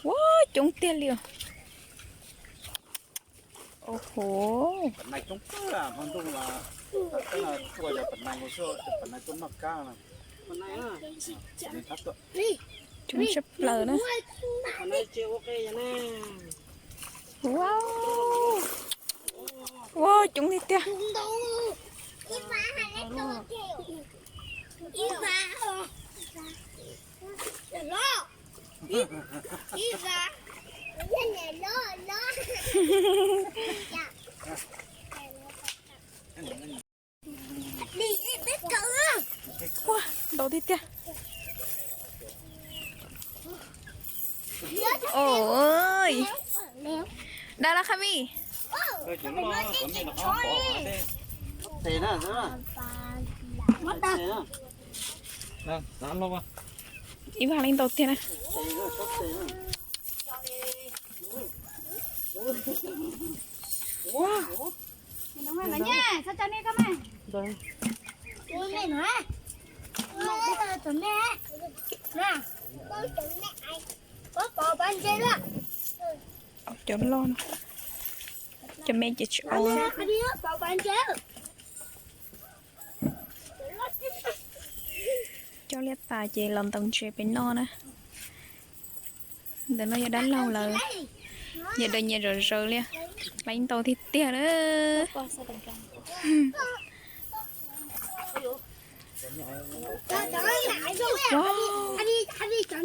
Ua, coob tiag li os. Au hov. Coob tshaj plaws na. Wow. Wow, coob tiag tiag. Ua, ntau tiag tiag. Ôi, đau lắm Khami. Ib vaj leej ntau tiag na. Cov loj no, cov me ces tsis au. Coj liab tas ces los ntaus ntses pem no na. Ntawm no yog dab laug lawv, yog daws nyias zom zaws li, leej ntau tiag tiag na.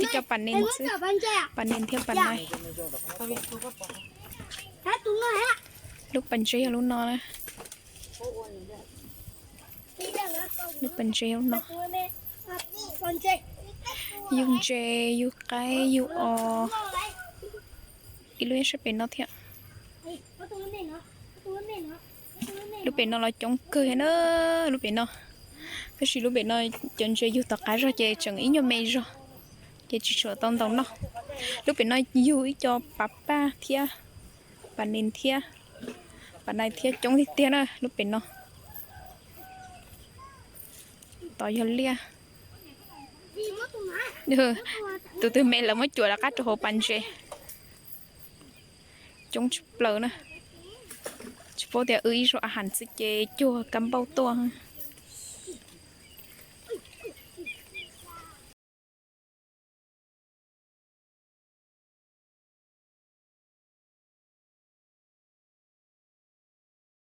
Ib co pas nis xwb, pas nis thiab pas nais. Lub pas ntses yog lub no na. Lub pas ntses yog lub no. Yug ntses, yug qaib, yug os. Ib lub sab pem no thiab. Lub pem no los coob kawg thiab na, lub pem no. Tab sis lub pem no cov ntses yug tom qab zog ces tseem ib nyuag me zog, ces tsis tshua tau ntaus noj. Lub pem no yug ib co pas paj thiab, pas nis thiab, pas nais thiab, coob tiag tiag na lub pem no. Tod yog liaj. Tus twg me lawv muab cuam rov qab rau hauv pas ntses. Coob tshaj plaws na. Tsis paub tias wb ib zaug a has xwb ces cuag kab npauj tuaj.